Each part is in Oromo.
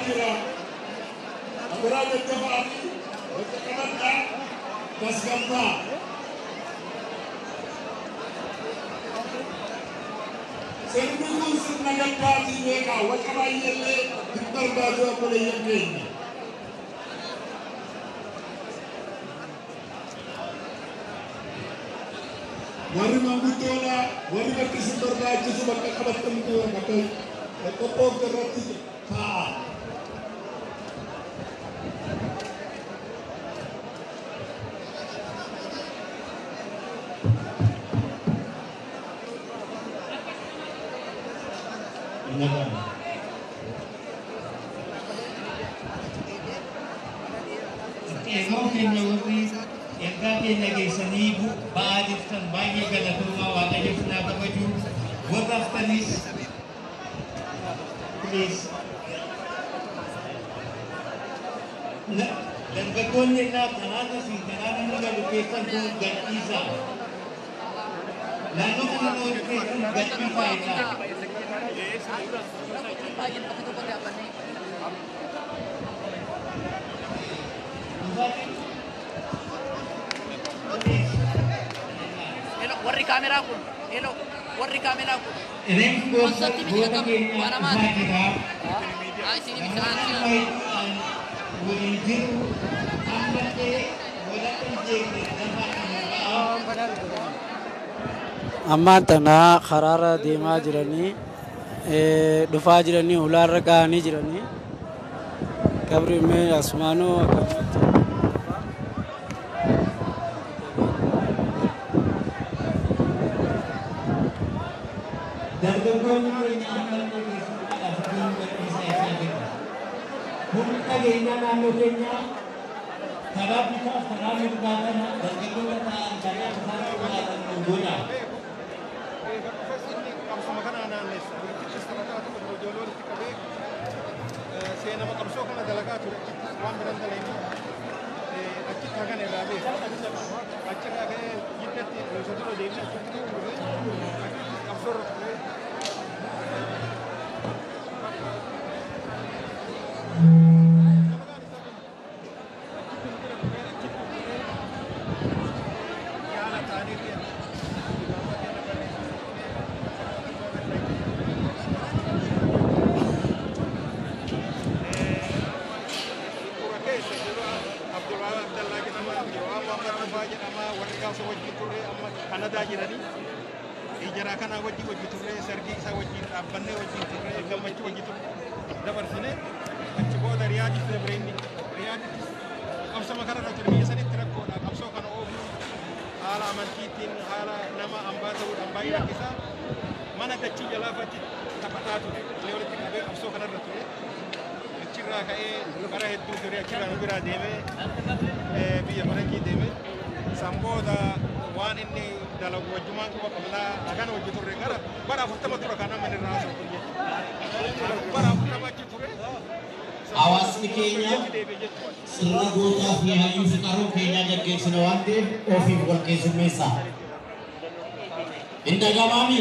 jira. Abiraa daddafaa fi bakka qabadhaa tasgabbaa. Sirni kun sirna gaddaatii beekaa waca baay'eellee hin barbaadu obboleeyyan keenya. Warri maanguddoodhaa warri bakki isin barbaachisu bakka qabattan bakka qophoofte irratti taa'a. Qeerroo keenya warri ergaa keenya geessanii ba'aa jirtan baay'ee galatoomaa Waaqayyo isin haa kabaju. Warra haftanis please. Dargaggoonni irraa karaa asii karaa namni galu keessan kun gadhiisaa. Naannoo kana warri keessan gadhiisaa irraa. Hello, warri kaameraa kun. Hello, warri kaameraa kun. Reeffi goota keenya dhufaa jira. Haa isin ibsa aansi. Waliin jiru ammallee walakka hin jeeqne lafa kana ba'aa. Ammaan tana karaarra deemaa jiranii dhufaa jiranii ulaarra ga'anii jiranii qabri mee asumaanuu akkanumatti. Dargaggoonni keenya ammallee keessummaadhaaf iddoo gadhiisaa isaa jira. Humni nageenyaa naannoo keenyaa karaa bitaaf karaa mirgaa kana dargaggoota ta'an karaa isaan jiraatan nu godha. Qabsuma kana naanneessa. Walittis taphataa ture ijoollee walitti qabee seenama qabsoo kana dalagaa ture achitti waan biran dalagnii achitti hagan irraa beeku. Achirraa ka'ee jiddatti isa dura deemee achitti ture achitti qabsoo irra ture. Yaala ta'anii Kura keessa jiru Abdulwahab Abdallaa jedhama, Abdulwahab Muhammad Tufaa jedhama, warri gaafsa wajjin turre amma Kanadaa jiranii. Ijaraa kana wajjin hojii turre, sargii isaa wajjin dhaabbannee wajjin turre, gammachuu wajjin turre dabarsine achi booda Riyaaditti dabre inni. Riyaaditti qabsama kanarra ture biyya sanitti rakkoodha. Qabsoo kana oofuu haala amantiitiin haala nama hambaa ta'uudhaan baay'ee rakkisaa mana dachii jalaafatti taphataa ture. Illee walitti qabee qabsoo kanarra ture. Achirraa ka'ee bara hedduu ture achirraa nu biraa deemee biyya faranjii deemee san booda waan inni dalagu wajjumaan quba qabnaa hagana wajji turre gara bara 40 tura kan amma inni irraa haasa'u kun jechuudha. Bara 40 achi ture. Hawaasni keenya sirna gootaa fi hayyuu fi qaroo keenyaa gaggeessina waan ta'eef ofiif wal keessummeessa. Hin dhaga'amaami?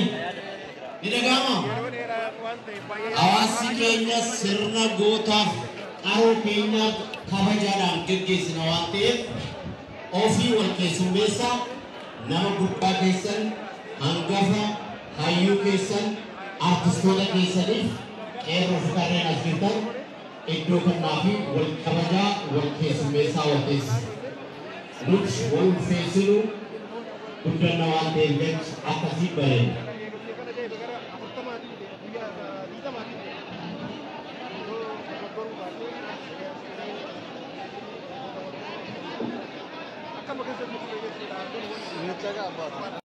Ni dhaga'ama? Yeroo dheeraa waan ta'eef baay'ee Hawaasni keenya sirna gootaaf qaroo keenyaa kabajaadhaan gaggeessina waan ta'eef ofii wal keessummeessa. Nama guddaa keessan, hangafa, hayyuu keessan, artistoota keessaniif qeerroo fi qarreen as jirtan iddoo kannaa fi wal kabajaa wal keessummeessaa wal teessisa. Nuti wal ulfeessinu guddanna waan ta'eef jecha akkasii bareeda. Kana deeme gara 40-tiin deeme guyyaa 20-tiin deeme. Yoo dogoggoruu baatee akkama keessatti ture jechuudha.